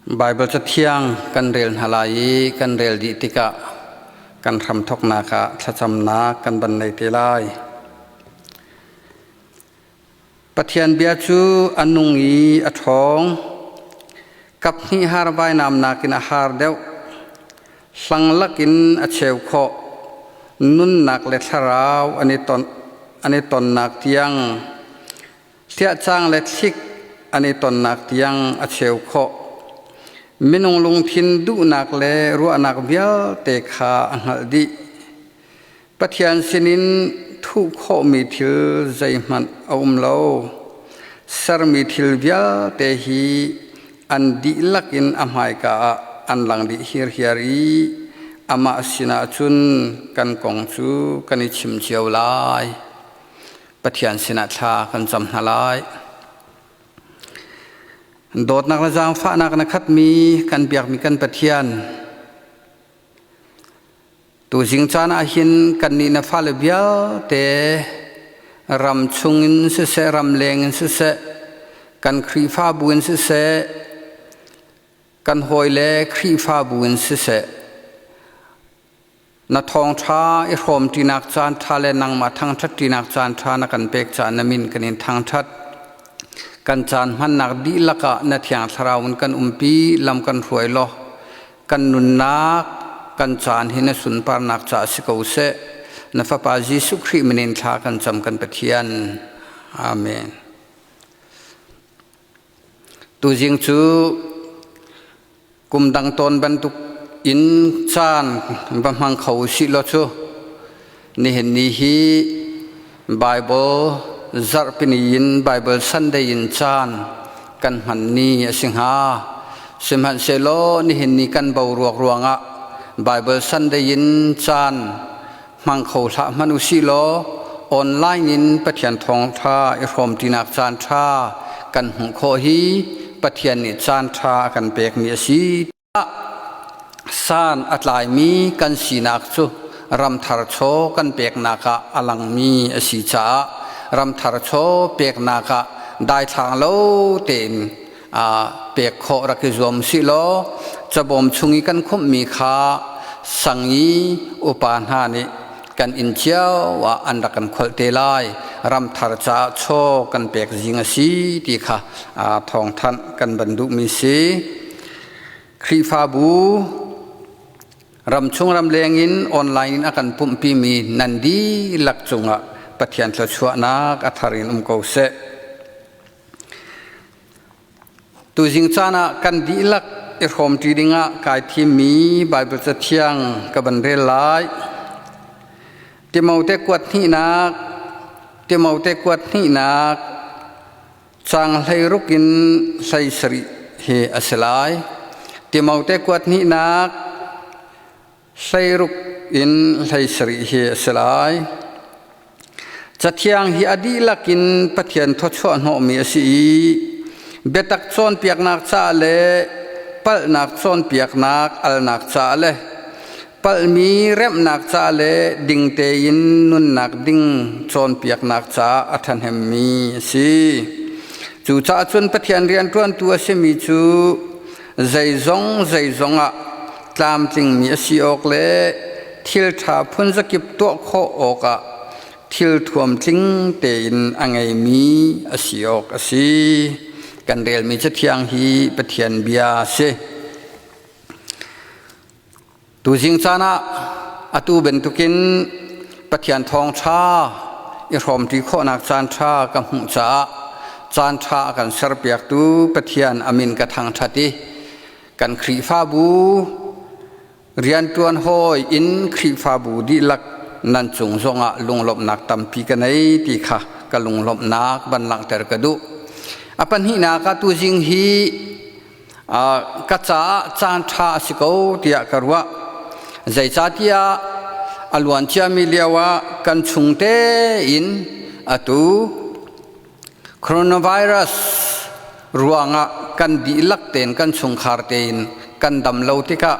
Baibal Cathiang kan rel hna lai i kan rel dih tikah kan hramthawknak ah thlacamnak kan van nei te lai. Pathian bia cu a nung i a ṭhawng. Kaphnih har vainam nakin a har deuh. Hlanglak in a cheu khawh. Nunnak le thlarau an i tonnak tiang Hliahcang le thlik an i tonnak tiang a cheu khawh. Minung lungthin duhnak le ruahnak vialte kha a hngalh dih. Pathian sinin thuh khawhmi thil zeihmanh a um lo. Sermi thil vialte hi an dihlak in a hmaika ah an lang dih hirhiar i amah sinah cun kan kong cu kan i chim cio lai. Pathian sinah thla kan cam hna lai. Dawtnak le zaangfahnak na khatmi kan biakmi kan Pathian, tuzing caan ah hin kannih na fale vialte ram chungin siseh, ram leng in siseh, kan Khrihfabu in siseh, kan hawile Khrihfabu in siseh, Na thawngṭha i hrawmṭinak caanṭha le nangmah thangṭhatṭinak caanṭha na kan pek caah na min kan in thangṭhat. Kan caan hmannak dihlak ah na Thiang Thlarau in kan umpi, lam kan hruai law kan nunnak, kan caan hi na sunparnak caah si ko seh. Na Fapa Jesuh Khrih min in thla kan cam kan Pathian. Amen. Tuzing cu Kum dang tawn bantuk in caan va hmang kho usih law cu nihin ni hi Bible zarhpini in Bible Sunday in caan kan hman ni a si hnga. Sihmanhsehlaw nihin ni kan boruak ruangah Bible Sunday in caan hmang kho hlah hmanh usih law online in Pathian thawngṭha i hrawmṭinak caan ṭha kan hmuh khawh hi Pathian nih caan ṭha a kan pekmi a si. San a tlaimi kan sinak cu ramthar chaw kan peknak ah a langmi a si caah ramthar chaw peknak ah daithlang lo tein pek khawh rak i zuam sih law cabawm chung i kan khumhmi kha sang i upa hna nih kan inn cio ah an rak kan kholh te lai. Ramthar caah chaw kan pek zing a si ti kha thawngthanh kan ban duhmi si. Khrihfabu ramchung ramleng in online in a kan pumhpimi nan dihlak cungah Pathian thluachuahnak a thar in um ko seh. Tuzing caan ah kan dihlak i hrawmṭi dingah kai thimmi Baibal Cathiang ka van rel lai. Timote kuat hnihnak, Timote kuat hnihnak, caang 16 in 17 hi a si lai. Timote kuat hnihnak, 16 in 17 hi a si lai. Cathiang hi a dihlak in Pathian thawchuah hnawhmi a si i biatak cawnpiaknak caah le palhnak cawnpiaknak alnak caah le palhmi remhnak caah le ding tein nunnak ding cawnpiaknak caah a ṭhahnemmi a si. Cucaah cun Pathian rianṭuantu a simi cu zeizong zeizong ah tlamtlingmi a si awk le thil ṭha phunzakip tuah khawh awkah thil thuam tling tein a ngeimi a si awk a si. Kan relmi Cathiang hi Pathian bia a si. Tuzing caan ah atu bantukin Pathian thawngṭha i hrawmṭi khawhnak caanṭha ka hmuh caah caanṭha a kan serpiaktu Pathian a min ka thangṭhat i kan Khrihfabu rianṭuan hawi in Khrihfabu dihlak nan cung zongah lunglawmhnak tampi ka nei ti kha ka lunglawmhnak van langhter ka duh. A pahnihnak ah tuzing hi ka caah caan ṭha a si ko tiah ka ruah. Zeicahtiah a luan ciami lioah kan chung tein atu coronavirus ruangah kan dihlak tein kan chungkhar tein kan dam lo tikah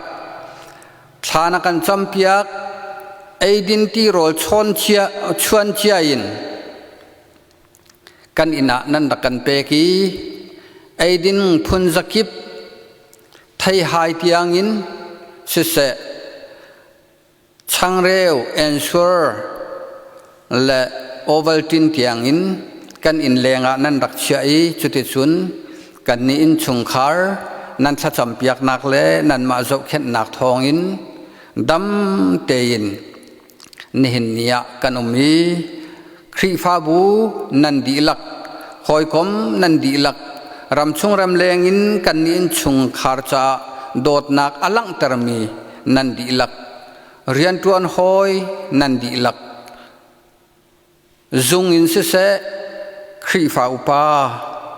thla na kan campiak eidin tirawl chuan cia in Kan inn ah nan rak kan pek i eidin phun zakip. Theihai tiangin siseh, changreu, ensur le Ovaltine tiangin kan inn lengah nan rak chiah i cuticun kannih innchungkhar nan thlacampiaknak le nanmah zohkhenhnak thawngin dam tein nihin ni ah kan um i Khrihfabu nan dihlak, hawikom nan dihlak, ramchung ramleng in kannih innchungkhar caah dawtnak a langhtermi nan dihlak, rianṭuan hawi nan dihlak, zung in siseh, Khrihfa upa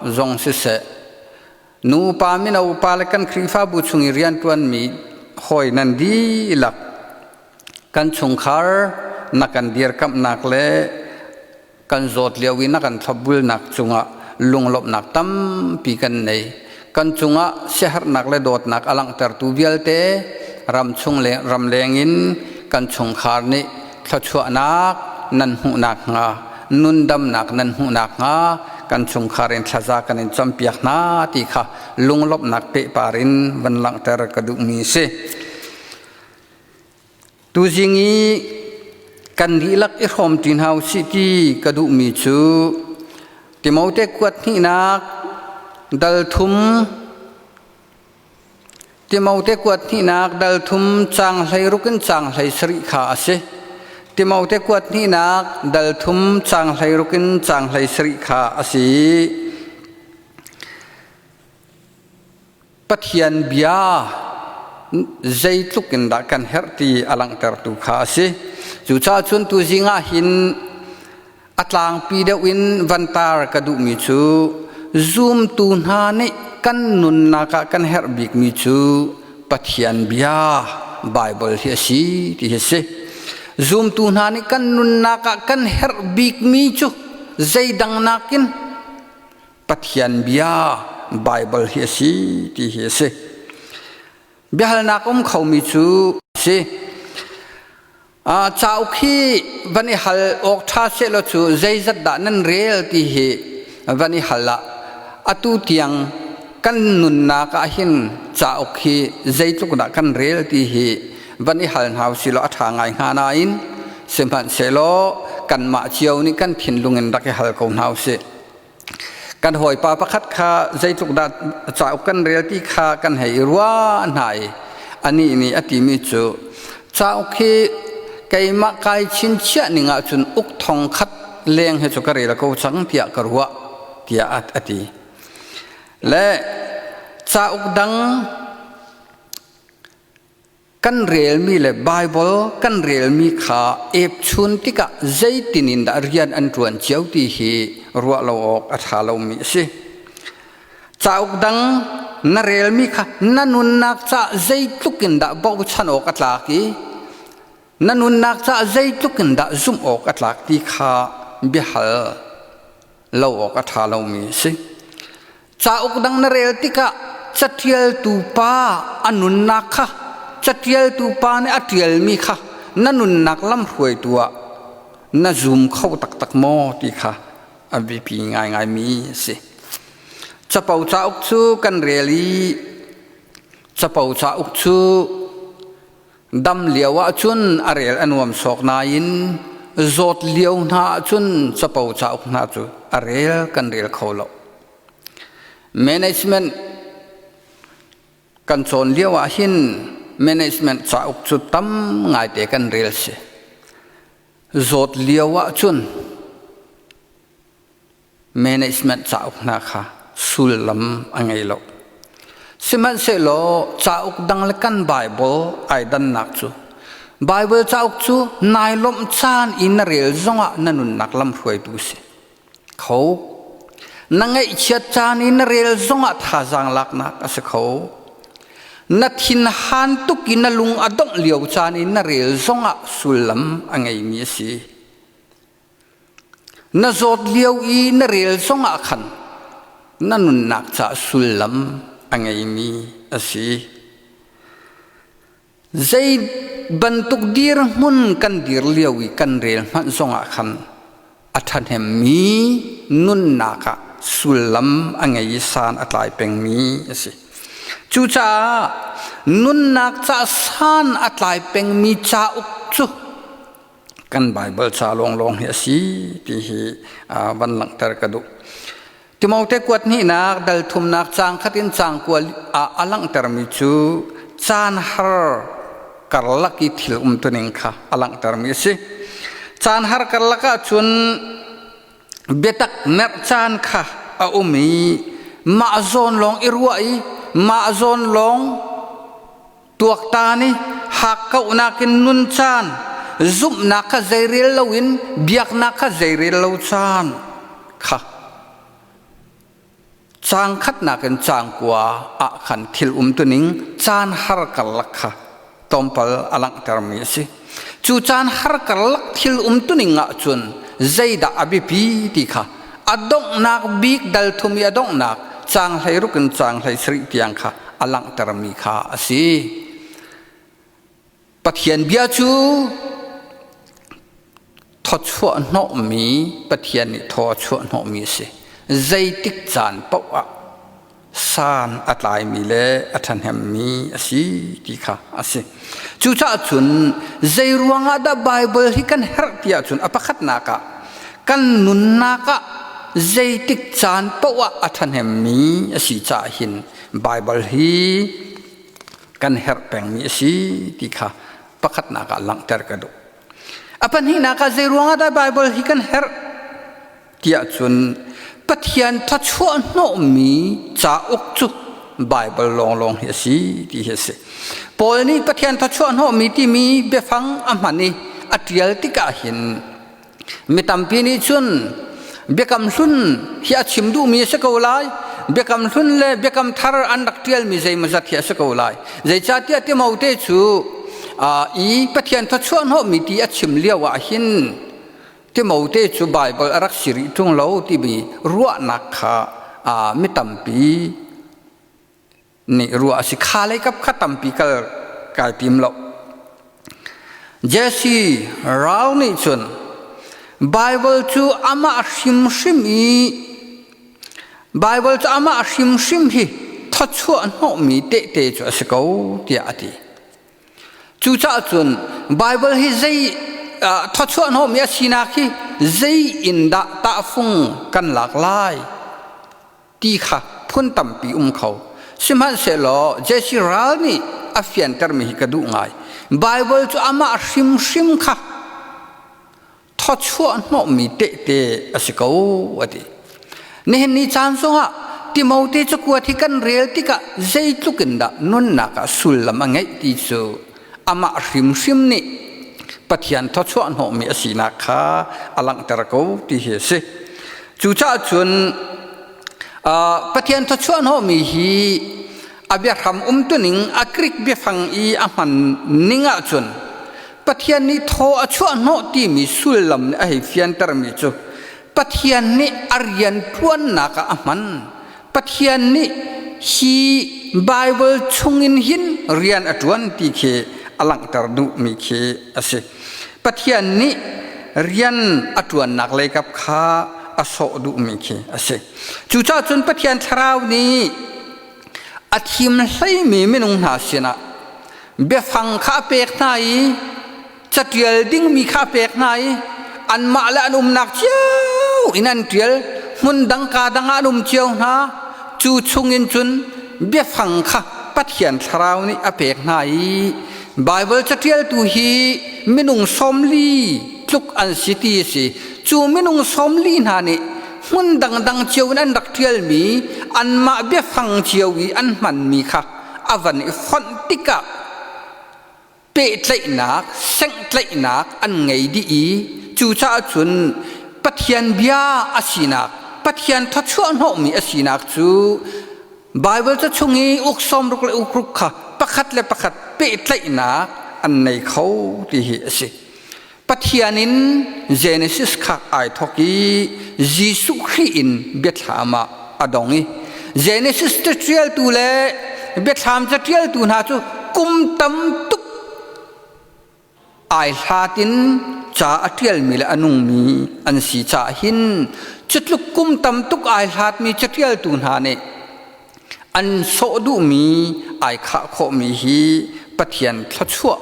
zong siseh, nupa mino upa le kan Khrihfabu chung i rianṭuanmi hawi nan dihlak, kan chungkhar na kan dirkamhnak le kan zawt lio i na kan thlopbulnak cungah lunglawmhnak tampi kan nei. Kan cungah siaherhnak le dawtnak a langhtertu vialte ramchung le ramleng in kan chungkhar nih thluachuahnak nan hmuhnak hnga nundamnak nan hmuhnak hnga kan chungkhar in thlaza kan in campiak hna ti kha lunglawmhnak pehpar in van langhter ka duhmi si. Tuzing i kan dihlak i hrawm ṭi hna usih ti ka duhmi cu Timote kuat hnihnak dal thum Timote kuat hnihnak dal thum caang 16 in caang 17 kha a si. Timote kuat hnihnak dal thum caang 16 in caang 17 kha a si. Pathian bia zeitluk in dah kan herh ti a langhtertu kha a si. Cucaah cun tuzing ah hin a tlangpi deuh in van tar ka duhmi cu zumtu hna nih kan nunnak ah kan herh bikmi cu Pathian bia Baibal hi a si ti hi a si. Zumtu hna nih kan nunnak ah kan herh bikmi cu zeidang nakin Pathian bia Baibal hi a si ti hi a si. Biahalnak um khomi cu a si. Cauk hi van i hal awk ṭha sehlaw cu zeizat dah nan rel ti hi van i hal ah atu tiang kan nunnak ah hin cauk hi zeitluk dah kan rel ti hi van i hal hna usilaw a ṭha ngai hnga nain sihmanhsehlaw kanmah cio nih kan thinlung in rak i hal ko hna usih. Kan hawipa pakhat kha zeitluk dah cauk kan rel ti kha kan hei i ruah hna i anih nih a timi cu cauk hi keimah kai chinchiah ning ahcun uk thong khat leng he cu ka rel ko cang tiah ka ruah tiah a ti. Le cauk dang Kan relmi le Baibal kan relmi kha epchun tikah zeitin in dah rian an ṭuan cio ti hi ruah lo awk a ṭha lomi a si. Cauk dang na relmi kha na nunnak caah zeitluk in dah bochan awk a tlak i na nunnak caah zeitluk in dah zumh awk a tlak ti kha biahal lo awk a ṭha lomi a si. Cauk dang na rel tikah caṭialtu pa a nunnak kha caṭialtu pa nih a ṭialmi kha na nunnak lamhruaitu ah na zum kho taktak maw ti kha a biapi ngaingaimi a si. Capo cauk cu kan rel i capo cauk cu Dam lio ahcun a rel a nuam sawk nain zawt lio hna ahcun capo cauk hna cu a rel kan rel kho lo. Management kan cawn lio ah hin management cauk cu tam ngaite kan rel si. Zawt lio ahcun management cauk hna kha sullam a ngei lo. Sihmanhsehlaw cauk dang le kan Bible ai dannak cu Bible cauk cu nai lawmh caan i na rel zongah na nunnak lamhruaitu si kho. Na ngaihchiat caan i na rel zongah thazaang laknak a si kho. Na thinhan tuk i na lung a dongh lio caan i na rel zongah sullam a ngeimi a si. Na zawt lio i na rel zongah khan na nunnak ca sullam a ngeimi a si. Zei bantuk dirhmun kan dir lio i kan rel hmanh zongah khan a ṭhahnemmi nunnak ah sullam a ngei i san a tlai pengmi a si. Cucaah nunnak ca san a tlai pengmi cauk cu kan Baibal ca lawnglawng hi a si ti hi van langhter ka duh. Timote kuat hnihnak dal thumnak caang khat in caang kual ah a langhtermi cu caan har karlak i thil umtuning kha a langhtermi a si. Caan har karlak ah cun biatak merh caan kha a um i mah zawn lawng i ruah i mah zawn lawng tuaktan i hakkauhnak in nun caan zumhnak kha zeirel loin biaknak kha zeirel lo caan kha caang khatnak in caang kua ah khan thil umtuning caan har karlak kha tlawmpal a langhtermi a si. Cu caan har karlak thil umtuning ahcun zeidah a biapi ti kha a donghnak bik dal thum i a donghnak caang 16 in caang 17 tiang kha a langhtermi kha a si. Pathian bia cu thawchuah hnawhmi Pathian nih thaw a chuah hnawhmi a si. Zeitik caan paoh ah san a tlaimi le a ṭhahnemmi a si ti kha a si. Cucaah cun zei ruangah dah Baibal hi kan herh ti ahcun a pakhatnak ah kan nunnak ah zeitik caan paoh ah a ṭhahnemmi a si caah hin Baibal hi kan herh pengmi a si ti kha pakhatnak ah langhter ka duh. A pahnihnak ah zei ruangah dah Baibal hi kan herh tiah cun Pathian thawchuah hnawhmi cauk cu Baibal lawnglawng hi a si ti hi a si. Paul nih Pathian thawchuah hnawhmi timi biafang a hman i a ṭial tikah hin Mi tampi nih cun Biakam Hlun hi a chim duhmi a si ko lai. Biakam Hlun le Biakam Thar an rak ṭialmi zeimawzat hi a si ko lai. Zeicahtiah Timote cu i Pathian thawchuah hnawhmi ti a chim lio ah hin Timote cu Baibal a rak si rih ṭung lo timi ruahnak kha mi tampi nih ruah a si. Kha lei kap kha tampi kal kai tim lo. Jesse Rao nih cun Bible cu amah hrimhrim i Bible cu amah hrimhrim hi thawchuah hnawhmi tehte cu a si ko tiah a ti. Cucaah cun Bible hi zei thawchuah hnawhmi a sinak hi zei in dah tahfung kan lak lai ti kha phun tampi um kho. Sihmanhsehlaw Jesse ral nih a fiantermi hi ka duh ngai. Baibal cu amah hrimhrim kha thawchuah hnawhmi tehte a si ko a ti. Nihin ni caan zongah Timote cakuat hi kan rel tikah zeitluk in dah nunnak ah sullam a ngeih ti cu amah hrimhrim nih Pathian thawchuah hnawhmi a sinak kha a langhter ko ti hi a si. Cucaah cun Pathian thawchuah hnawhmi hi a biahram umtuning a Greek biafang i a hman ning ahcun Pathian nih thaw a chuah hnawh timi sullam nih a hei fiantermi cu Pathian nih a rian ṭuannak ah a hman. Pathian nih hi Baibal chungin hin rian a ṭuan ti khi a langhter duhmi khi a si. Pathian nih rian a ṭuannak leikap kha a sawh duhmi khi a si. Cucaah cun Pathian Thlarau nih a thim hleimi minung hna sinah biafang kha a pek hna i catial dingmi kha a pek hna i anmah le an umnak cio in an ṭial hmun dang ka dang ah an um cio hna cu chungin cun biafang kha Pathian Thlarau nih a pek hna i Baibal caṭialtu hi minung 40 tluk an si ti a si cu minung 40 hna nih hmun dangdang cio in an rak ṭialmi anmah biafang cio i an hmanmi kha a van i fonh tikah pehtlaihnak, senghtlaihnak an ngei dih i cucaah cun Pathian bia a sinak, Pathian thawchuah hnawhmi a sinak cu Baibal ca chung i uk 60 le uk ruk kha pakhat le pakhat pehtlaihnak an nei kho ti hi a si. Pathian in Genesis kha ai thawk i Jesuh Khrih in biathlam ah a dong i Genesis caṭialtu le biathlam caṭialtu hna cu kum tam tuk ai hlat in ca a ṭialmi le a nungmi an si caah hin cutluk kum tam tuk ai hlatmi caṭialtu hna nih. An sawh duhmi ai khah khawhmi hi Pathian thluachuah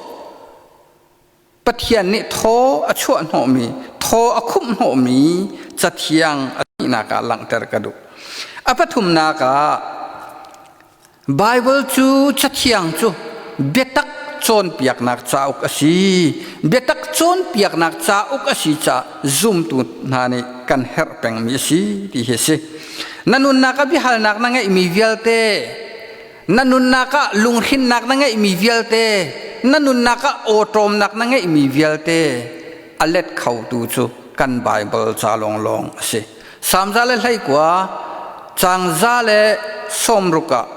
Pathian nih thaw a chuah hnawhmi, thaw a khumh hnawhmi cathiang a hnihnak ah langhter ka duh. A pathumnak ah Baibal cu cathiang cu biatak cawnpiaknak cauk a si. Biatak cawnpiaknak cauk a si caah zumtu hna nih kan herh pengmi a si ti hi a si. Na nunnak ah biahalnak na ngeihmi vialte na nunnak ah lunghrinnak na ngeihmi vialte na nunnak ah awṭawmnak na ngeihmi vialte a let khotu cu kan Baibal ca lawnglawng a si. Salm 121 caang 160 ah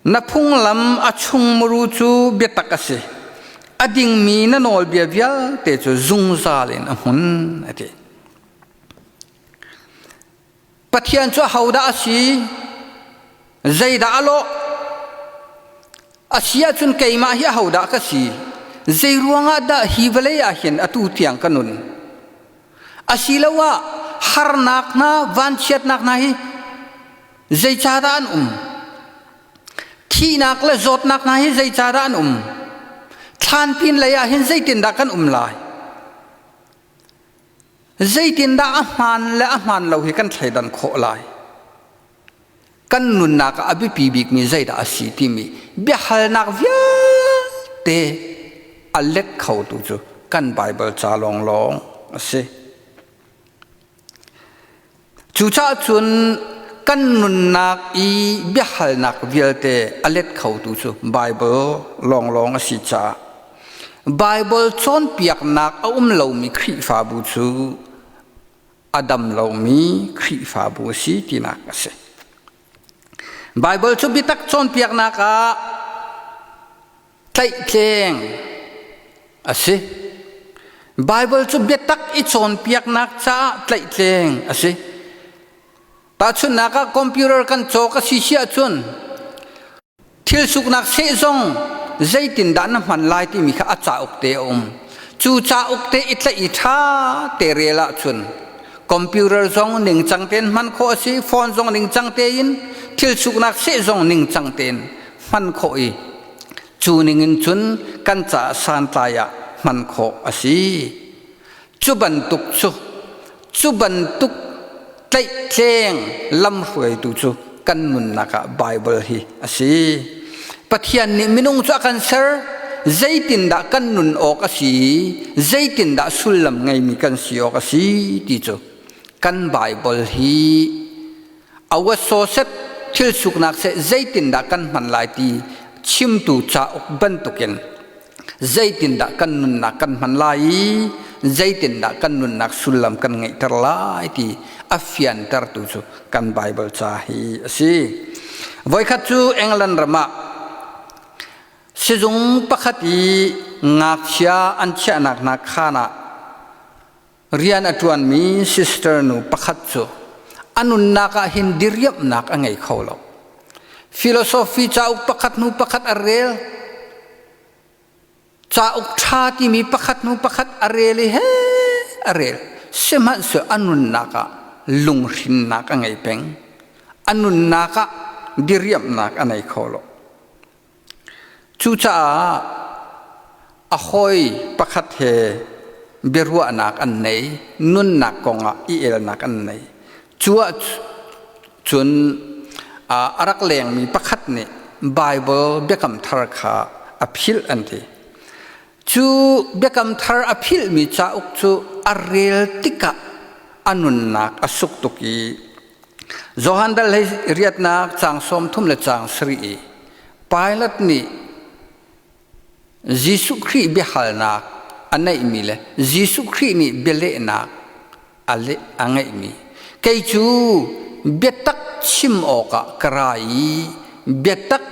na phunglam a chungmuru cu biatak a si a dingmi na nawlbia vialte cu zungzal in a hmun a ti. Pathian cu ahodah a si? Zeidah a lawh? A si ahcun keimah hi ahodah ka si? Zei ruangah dah hi vawlei ah hin atu tiang ka nun? Asiloah harnak hna, vanchiatnak hna hi zeicahdah an um? Thihnak le zawtnak hna hi zeicahdah an um? Thlan pin lei ah hin zeitindah kan um lai? Zeitindah a hmaan le a hmaan lo hi kan thleidan khawh lai? Kan nunnak ah a biapi bikmi zeidah a si timi biahalnak vialte a let khotu cu kan Baibal ca lawnglawng a si. Cucaah cun kan nunnak i biahalnak vialte a let khotu cu Baibal lawnglawng a si caah Baibal cawnpiaknak a um lomi Khrihfabu cu a dam lomi Khrihfabu a si tinak a si. Baibal cu biatak cawnpiaknak ah tlaihtleng a si. Baibal cu biatak i cawnpiaknak caah tlaihtleng a si. Tahchunhnak ah computer kan cawk a si si ahcun thil suknak seh zong zeitindah na hman lai timi kha a cauk te a um. Cu cauk te i tlaih i ṭha te rel ahcun computer zong ningcang tein hman khawh a si, phone zong ningcang tein, thil suknak seh zong ningcang tein hman khawh i Cu ningin cun kan caah santlai ah hman khawh a si. Cu bantuk cu cu bantuk tlaihtleng lamhruaitu cu kan nunnak ah Baibal hi a si. Pathian nih minung cu a kan ser, zeitindah kan nun awk a si, zeitindah sullam ngeimi kan si awk a si ti cu kan Baibal hi Awasawset thil suknak seh zeitindah kan hman lai ti chimtu cauk bantukin zeitindah kan nunnak kan hman lai i zeitindah kan nunnak sullam kan ngeihter lai ti a fiantertu cu kan Baibal ca hi a si. Voikhat cu England ram ah sizung pakhat i ngakchia an chiahnak hna khaan ah Rian a ṭuanmi sister nu pakhat cu a nunnak ah hin diriamhnak a ngei kho lo. Philosophy cauk pakhat hnu pakhat a rel. Cauk ṭha timi pakhat hnu pakhat a rel i he a rel. Sihmanhsehlaw a nunnak ah lunghrinnak a ngei peng. A nunnak ah diriamhnak a nei kho lo. Cucaah a hawi pakhat he biaruahnak an nei, nunnak kongah i elnak an nei. Cu ahcun a rak lengmi pakhat nih Baibal Biakam Thar kha a philh an ti. Cu Biakam Thar a philhmi cauk cu a rel tikah a nunnak a suk tuk i Johan dal hlei riatnak caang 30 le caang 7 i Pilate nih Jesuh Khrih biahalnak a neihmi le Jesuh Khrih nih bialehnak a leh a ngeihmi kei cu biatak chim awkah ka ra i biatak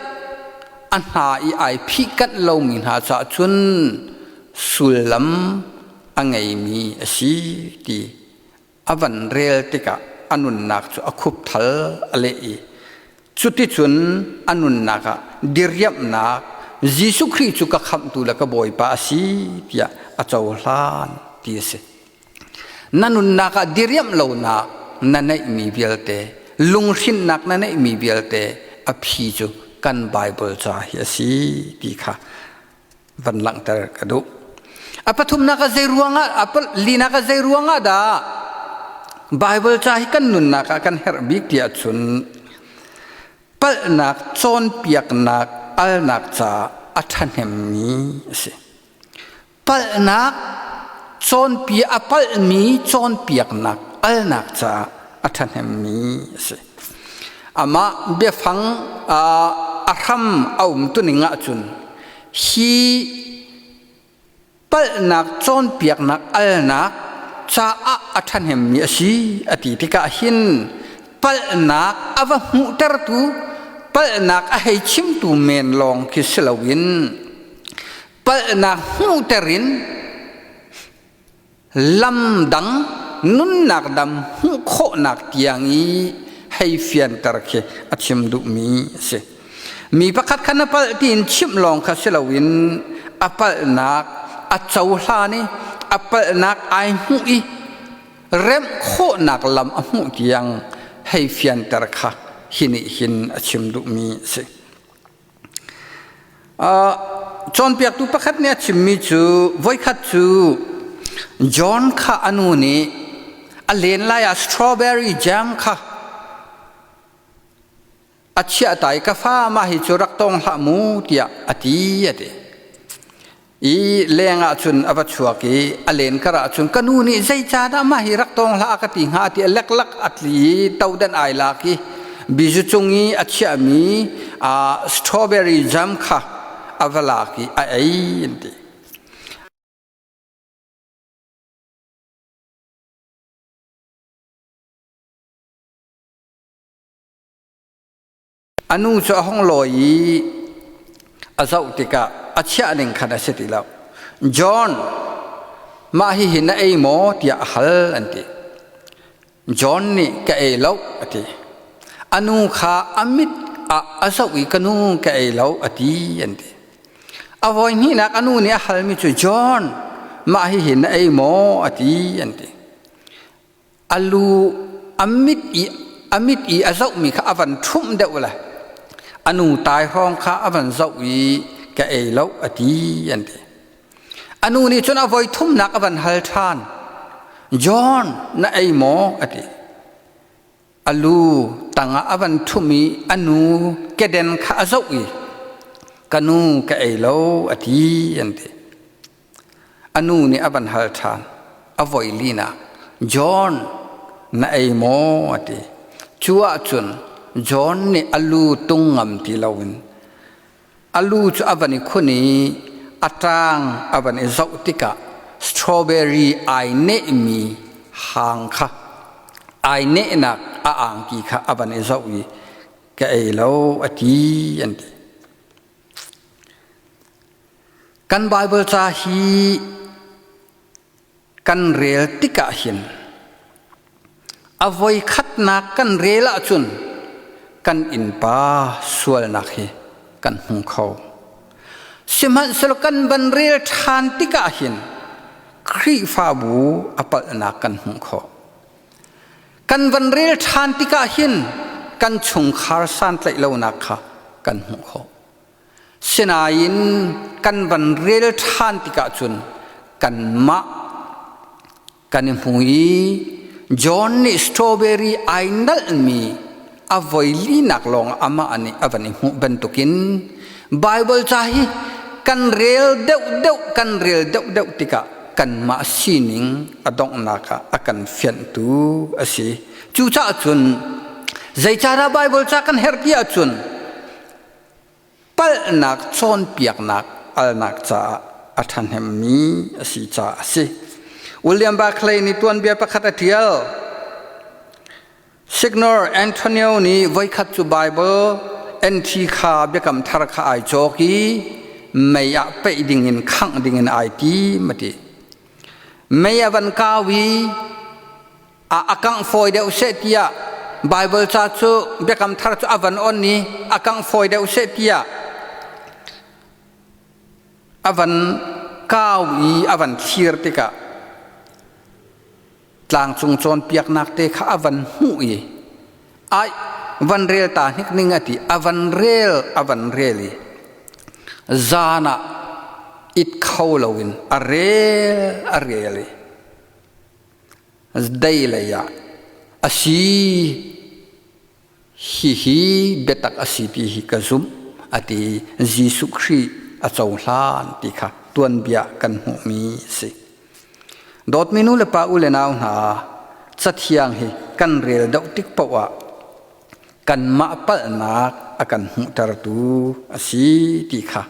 a hna i ai phihkanh lomi hna caah cun sullam a ngeimi a si ti a van rel tikah a nunnak cu a khupthal a leh i cuticun a nunnak ah diriamhnak Jesuh Khrih cu ka khamhtu le ka Bawipa a si tiah a cohlan ti a si. Na nunnak ah diriamh lonak na neihmi vialte, lunghrinnak na neihmi vialte A phi cu kan Bible ca hi a si ti kha van langhter ka duh. A pathumnak ah zei ruangah a linak ah zei ruangah dah Bible ca hi kan nunnak ah kan herh bik tiah cun palhnak cawnpiaknak alnak ca a ṭhahnemmi a si. Palhnak cawnpi a palhmi cawnpiaknak alnak caah a ṭhahnemmi a si. Amah biafang a hram a um tuning ahcun hi palhnak cawnpiaknak alnak caah a ṭhahnemmi a si a ti tikah hin palhnak a va hmuhtertu palhnak a hei chimtu men lawng khi si loin palhnak hmuhter in lam dang nunnak dam hmuh khawhnak tiang i hei fianter khi a chim duhmi a si. Mi pakhat kha na palh tiin chimh lawng kha si loin a palhnak a cohlan i a palhnak ai hmuh i remh khawhnak lam a hmuh tiang hei fianter kha hi nih hin a chim duhmi a si. Cawnpiaktu pakhat nih a chimmi cu voikhat cu John kha a nu nih a len lai ah strawberry jam kha a chiah ta i ka fa mah hi cu rak tawng hlah mu tiah a ti a ti. I leng ah cun a va chuak i a len kar ah cun ka nu nih zeicahdah mah hi rak tawng hlah a ka ti hnga ti a leklak a tli i todan ai lak i bizu cung i a chiahmi strawberry jam kha a va lak i a ei an ti. A nu cu a hung lawi i a zoh tikah a chiah ning khan a si ti lo. John, mah hihi na ei maw tiah a hal an ti. John nih ka ei lo a ti. A nu kha a mit ah a zoh i ka nu ka ei lo a ti an ti. A voi hnihnak a nu nih a halmi cu John, mah hihi na ei maw a ti an ti. A lu a mit i a mit i a zohmi kha a van ṭhumh deuh le a nu tai hrawng kha a van zoh i ka ei lo a ti an ti. A nu nih cun a voi thumnak a van hal ṭhan. John na ei maw a ti. A lu tangah a van ṭhumh i a nu keden kha a zoh i ka nu ka ei lo a ti an ti. A nu nih a van hal ṭhan. A voi linak, John, na ei maw? a ti. Cu ahcun John nih a lu tung ngam ti loin a lu cu a van i khun i a ṭang a van i zoh tikah strawberry ai nehmi hang kha ai nehnak a angki kha a van i zoh i ka ei lo a ti an ti. Kan Baibal ca hi kan rel tikah hin a voi khatnak kan rel ahcun kan innpa sualnak hi kan hmu kho. Sihmanhsehlaw kan van rel ṭhan tikah hin Khrihfabu a palhnak kan hmuh khawh. Kan van rel ṭhan tikah hin kan chungkhar santlaih lonak kha kan hmuh khawh. Sinain kan van rel ṭhan tikah cun kanmah kan i hmu i John nih strawberry ai nalhmi a voi linak lawng amah nih a van i hmuh bantukin Bible ca hi kan rel deuhdeuh kan rel deuhdeuh tikah kanmah sining a donghnak ah a kan fianhtu a si. Cucaah cun zeicahdah Bible ca kan herh ti ahcun Palhnak cawnpiaknak alnak caah a ṭhahnemmi a si caah a si. William Barclay nih tuanbia pakhat a ṭial. Signor Antonio nih voikhat cu Bible NT kha biakam thar kha ai cawk i mei ah peih dingin khangh dingin ai tim a ti. Mei a van kau i a kangh fawi deuh seh tiah Bible ca cu Biakam Thar cu a van on i a kangh fawi deuh seh tiah a van kau i a van thlir tikah tlangcung cawnpiaknak te kha a van hmuh i ai. van rel ta hnik ning a ti. A van rel, a van rel i zan ah it kho loin a rel, a rel i dei lei ah a si. Hihi biatak a si ti hi ka zumh, a ti. Jesuh Khrih a cohlan ti kha tuanbia kan hmuhmi a si. Dawtmi nu le pa u le nau hna, Cathiang hi kan rel deuh tik paoh ah kanmah palhnak a kan hmuhtertu a si ti kha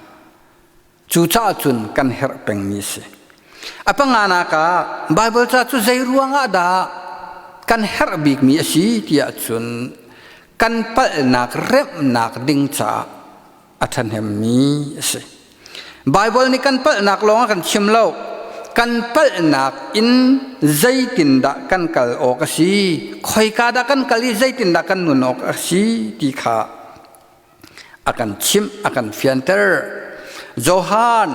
cucaah cun kan herh pengmi a si. A panganak ah Baibal ca cu zei ruangah dah kan herh bikmi a si tiah cun kan palhnak remhnak ding caah a ṭhahnemmi a si. Baibal nih kan palhnak lawng a kan chim lo. Kan palhnak in zeitindah kan kal awk a si, khoika dah kan kal i zeitindah kan nun awk a si ti kha a kan chimh, a kan fianter. Johan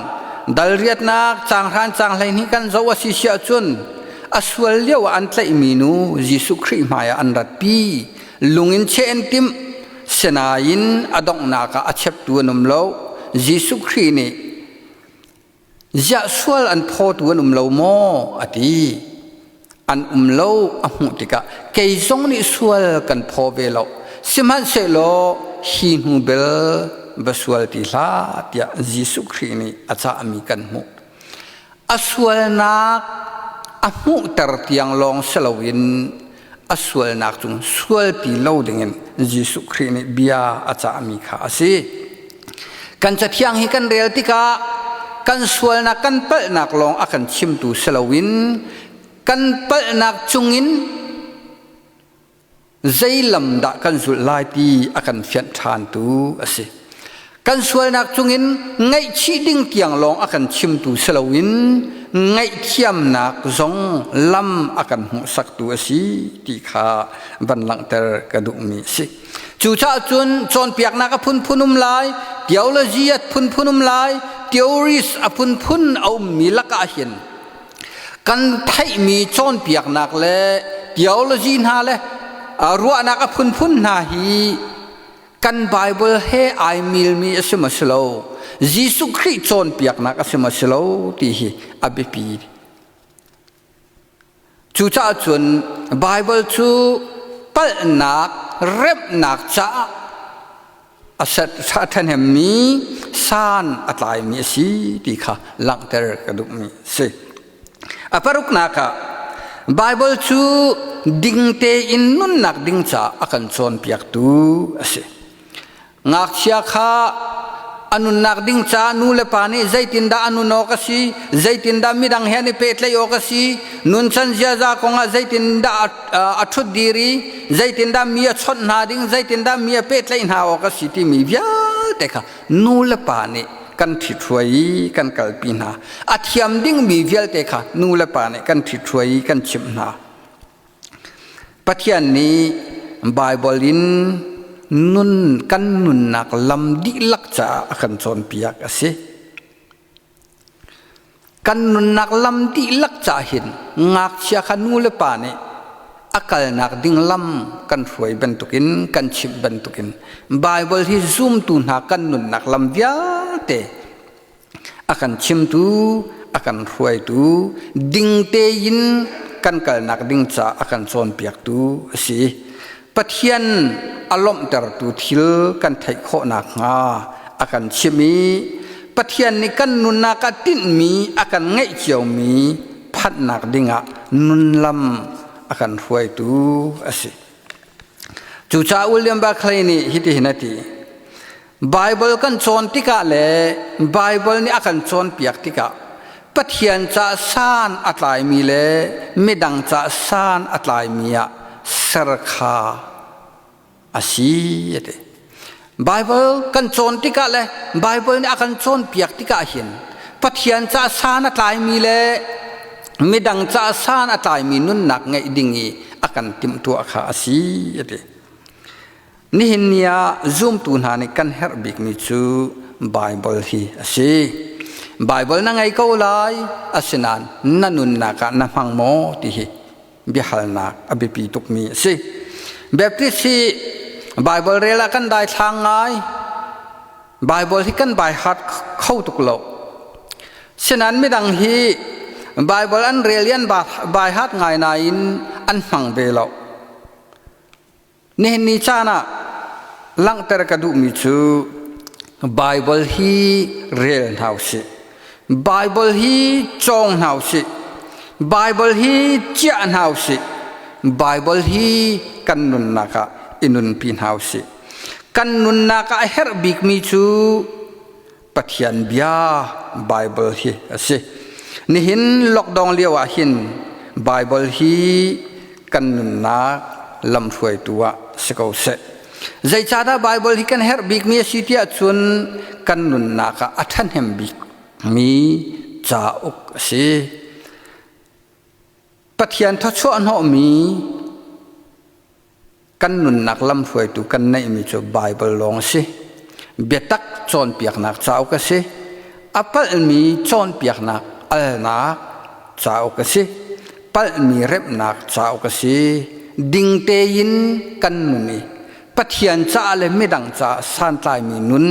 dal riatnak caang hran caang 12 kan zoh a si si ahcun a sual lio ah an tlaihmi nu Jesuh Khrih hmai ah an ratpi. Lung in cheh an timh, sinain a donghnak ah a cheptu an um lo. Jesuh Khrih nih ziah sual an phawtu an um lo maw a ti. An um lo a hmuh tikah kei zong nih sual kan phaw ve lo. Sihmanhsehlaw hi hnu bel va sual ti hlah tiah Jesuh Khrih nih a cahmi kan hmuh. A sualnak a hmuhter tiang lawng si loin a sualnak cung sual ti lo dingin Jesuh Khrih nih bia a cahmi kha a si. Kan Cathiang hi kan rel tikah kan sualnak kan palhnak lawng a kan chimtu si loin kan palhnak cungin zei lam dah kan zulh lai ti a kan fianh ṭhantu a si. Kan sualnak cungin ngaihchih ding tiang lawng a kan chimtu si loin ngaihthiamnak zong lam a kan hmuhsaktu a si ti kha van langhter ka duhmi a si. Cucaah cun cawnpiaknak a phunphun um lai, theology a phunphun um lai, theories a phunphun a ummi lakah hin kan theihmi cawnpiaknak le theology hna le ruahnak a phunphun hna hi kan Bible he ai milmi a si maw si lo, Jesuh Khrih cawnpiaknak a si maw si lo ti hi a biapi. Cucaah cun Bible cu palhnak remhnak caah a ṭhahnemmi san a tlaimi a si ti kha langhter ka duhmi a si. A paruknak ah Baibal cu ding tein nunnak ding caah a kan cawnpiaktu a si. Ngakchia kha a nunnak ding caah nu le pa nih zeitindah a nun awk a si, zeitindah midang he an i pehtlaih awk a si, nuncan ziaza kongah zeitindah a ṭhut dir i zeitindah mi a chawnh hna ding, zeitindah mi a pehtlaih hna awk a si timi vialte kha nu le pa nih kan ṭhithruai i kan kalpi hna. A thiam dingmi vialte kha nu le pa nih kan ṭhithruai i kan chimh hna. Pathian nih Baibal in nun kan nunnak lam dihlak caah a kan cawnpiak a si. Kan nunnak lam dihlak caah hin ngakchia kha nu le pa nih a kalnak ding lam kan hruai bantukin kan chimh bantukin Baibal hi zumtu hna kan nunnak lam vialte a kan chimtu, a kan hruaitu, ding tein kan kalnak ding ca a kan cawnpiaktu a si. Pathian a lawmhtertu thil kan theih khawh nakhnga a kan chimh i Pathian nih kan nunnak ah tinhmi a kan ngeih ciomi phanhnak dingah nunlam a kan hruaitu a si. Cucaah William Barclay nih hitihin a ti. Baibal kan cawn tikah le Baibal nih a kan cawnpiak tikah Pathian ca san a tlaimi le midang ca san a tlaimi ah ser kha a si a ti. Baibal kan cawn tikah le Baibal nih a kan cawnpiak tikah hin Pathian ca san a tlaimi le midang ca san a tlaimi nunnak ngeih ding i a kan timhtuah kha a si a ti. Nihin ni ah zumtu hna nih kan herh bikmi cu Baibal hi a si. Baibal na ngei ko lai, asinain na nunnak ah na hmang maw ti hi biahalnak a biapi tukmi a si. Baptist hi Bible rel ah kan daithlang ngai. Bible hi kan by heart kho tuk lo. Sinan midang hi Bible an rel i an by heart ngai nain an hmang ve lo. Nihin ni caan ah langhter ka duhmi cu Bible hi rel hna usih. Bible hi cawng hna usih. Bible hi ciah hna usih. Bible hi kan nunnak ah i nunpi hna usih. Kan nunnak ah a herh bikmi cu Pathian bia Bible hi a si. Nihin lockdown lio ah hin Bible hi kan nunnak lamhruaitu ah si ko seh. Zeicahdah Bible hi kan herh bikmi a si tiah cun kan nunnak ah a ṭhahnem bikmi cauk a si. Pathian thawchuah hnawhmi Kan nunnak lamhruaitu kan neihmi cu Baibal lawng a si. Biatak cawnpiaknak cauk a si. A palhmi cawnpiaknak alnak cauk a si. Palhmi remhnak cauk a si. Ding tein kan nun i Pathian caah le midang caah santlaimi nun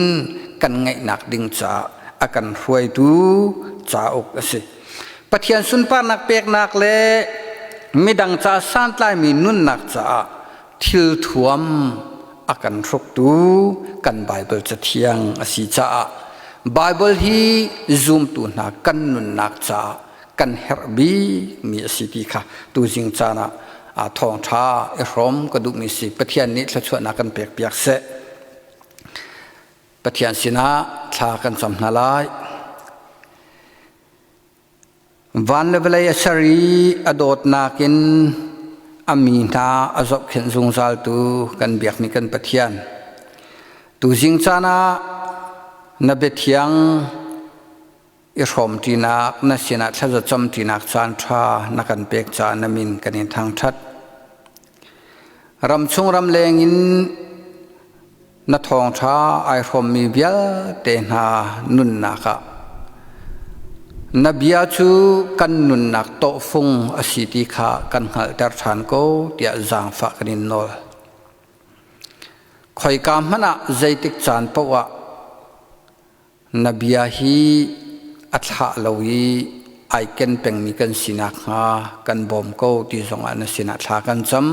kan ngeihnak ding caah a kan hruaitu cauk a si. Pathian sunparnak peknak le midang ca santlaimi nunnak caah thil thuam a kan hruktu kan Baibal Cathiang a si caah Baibal hi zumtu hna kan nunnak caah kan herh bikmi a si ti kha tuzing caan ah thawngṭha i hrawm ka duhmi si. Pathian nih thluachuahnak kan pek piak seh. Pathian sinah thla kan cam hna lai. Van le vawlei a ser i a dawtnak in a mi hna a zohkhenh zungzaltu kan biakmi kan Pathian. Tuzing caan ah na biathiang i hrawmṭinak na sinah thlaza camṭinak caan ṭha na kan pek caah na min kan in thangṭhat. Ramchung ramleng in na thawngṭha ai hrawmmi vialte hna nunnak ah na bia cu kan nunnak tawhfung a si ti kha kan hngalhter ṭhan ko tiah zaangfah kan in nawl. Khoika hmanh ah zeitik caan paoh ah na bia hi a thlah lo i ai ken pengmi kan si nakhnga kan bawm ko ti zongah na sinah thla kan cam.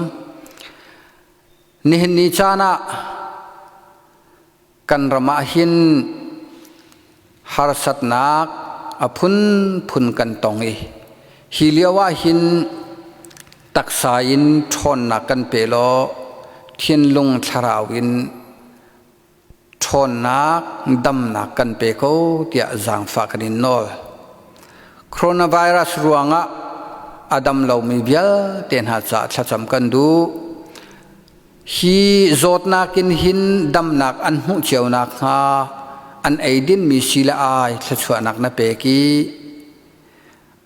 Nihin ni caan ah kan ram ah hin harsatnak a phunphun kan tong i hi lio ah hin taksa in ṭhawnnak kan pe law thinlung thlarau in ṭhawnnak damnak kan pe ko tiah zaangfah kan in nawl. Coronavirus ruangah a dam lomi vialte hna caah thlacam kan duh. Hi zawtnak in hin damnak an hmuh cio nakhnga an eidinmi si le ai thluachuahnak na pek i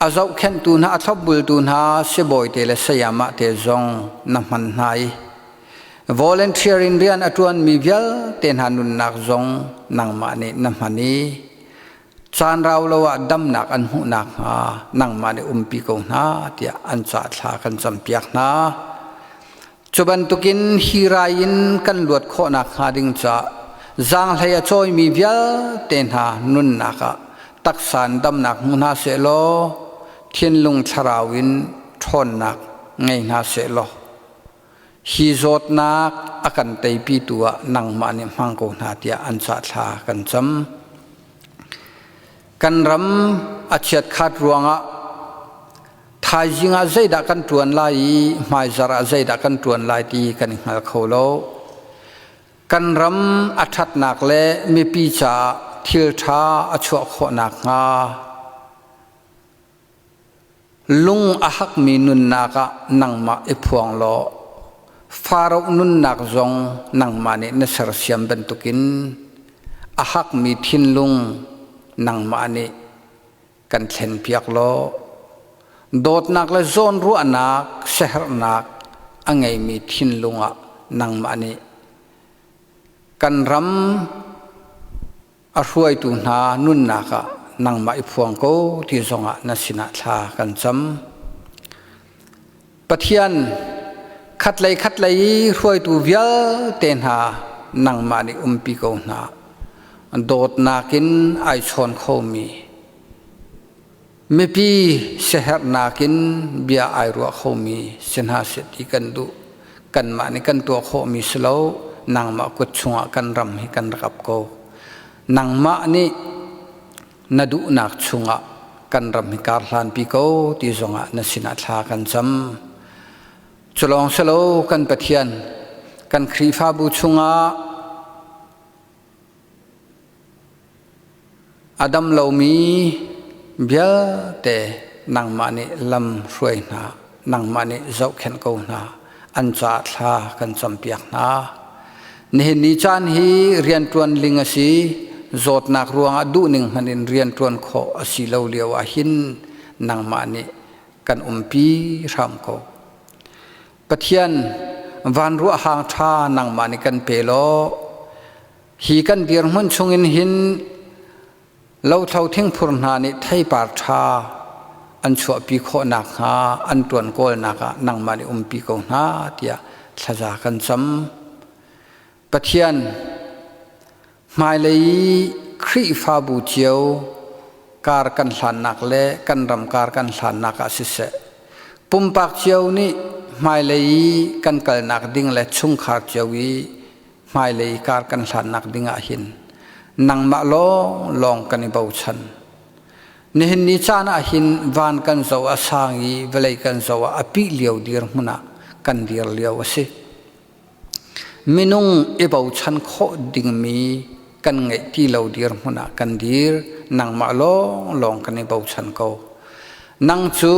a zohkhenhtu hna a thlopbultu hna sibawi te le sayamah te zong na hman hna i volunteer in rian a ṭuanmi vialte hna nunnak zong nangmah nih na hman i caan rau lo ah damnak an hmuh nakhnga nangmah nih umpi ko hna tiah an ca thla kan campiak hna. Cu bantukin hi rai in kan luat khawh nakhnga ding caah zaanghlei a cawimi vialte hna nunnak ah taksa in damnak hmu hna sehlaw thinlung thlarau in ṭhawnnak ngei hna sehlaw hi zawtnak a kan teipitu ah nangmah nih hmang ko hna tiah an cah thla kan cam. Kan ram a chiatkhat ruangah thaizing ah zeidah kan ṭuan lai i hmaizarh ah zeidah kan ṭuan lai ti kan i hngal kho lo. Kan ram a ṭhatnak le mipi caah thil ṭha a chuah khawh nakhnga Lung a hakmi nunnak ah nangmah i phuang law Faro nunnak zong nangmah nih na sersiam bantukin a hakmi thinlung nangmah nih kan thlenpiak law dawtnak le zawnruahnak siaherhnak a ngeimi thinlung ah nangmah nih kan ram a hruaitu hna nunnak ah nangmah i phuang ko ti zongah na sinah thla kan cam. Pathian, Khatlei khatlei i hruaitu vialte hna nangmah nih umpi ko hna. Dawtnak in ai chawn khomi mipi siaherhnak in bia ai ruah khomi si hna seh ti kan duh. Kanmah nih kan tuah khawhmi si lo, nangmah kut chungah kan ram hi kan rak ap ko. Nangmah nih na duhnak chungah kan ram hi kar hlanpi ko ti zongah na sinah thla kan cam. Culawng silo kan Pathian, kan Khrihfabu chungah a dam lomi vialte nangmah nih lam hruai hna, nangmah nih zohkhenh ko hna, an caah thla kan campiak hna. Nihin ni caan hi rianṭuan ling a si, zawtnak ruangah duhning hmanh in rianṭuan khawh a si lo lio ah hin nangmah nih kan umpi hram ko. Pathian van ruahhang ṭha nangmah nih kan pe law hi kan dirhmun chungin hin lothlo thingphur hna nih theipar ṭha an chuahpi khawh nakhnga an ṭuan kawlnak ah nangmah nih umpi ko hna tiah thlaza kan cam. Pathian hmailei i Khrihfabu cio kar kan hlannak le kan ram kar kan hlannak ah siseh, pumpak cio nih hmailei i kan kalnak ding le chungkhar cio i hmailei kar kan hlannak ding ah hin nangmah lawnglawng kan i bochan. Nihin ni caan ah hin van kan zoh a sang i vawlei kan zoh ah a pih lio dirhmun ah kan dir lio a si. Minung i bochan khawh dingmi kan ngeih ti lo dirhmun ah kan dir. Nangmah lawnglawng kan i bochan ko. Nang cu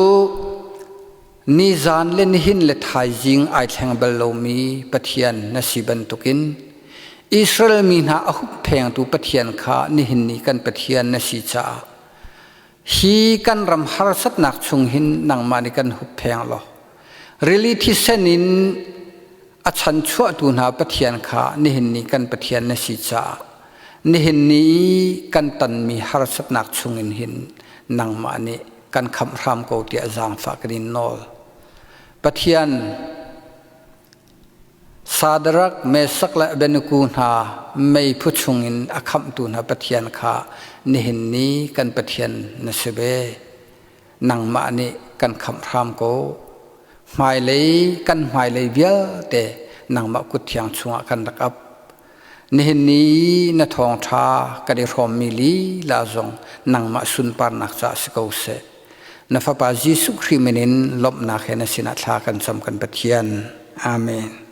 nizan le nihin le thaizing ai thleng bal lomi Pathian na si bantukin Israel mi hna a hupphengtu Pathian kha nihin ni kan Pathian na si caah hi kan ram harsatnak chung hin nangmah nih kan huppheng law rili thisen in a chanchuahtu hna Pathian kha nihin ni kan Pathian na si caah nihin ni kan tonmi harsatnak chungin hin nangmah nih kan khamh hram ko tiah zaangfah kan in nawl. Pathian Sadarak, Mesak le Abednego hna meiphu chungin a khamhtu hna Pathian kha nihin ni kan Pathian na si ve. Nangmah nih kan khamh hram ko. Hmailei kan hmailei vialte nangmah kut thiang chungah kan rak ap. Nihin ni na thawngṭha kan i hrawmmi lila zong nangmah sunparnak caah si ko seh. Na Fapa Jesuh Khrih min in lawmhnak he na sinah thla kan cam kan Pathian. Amen.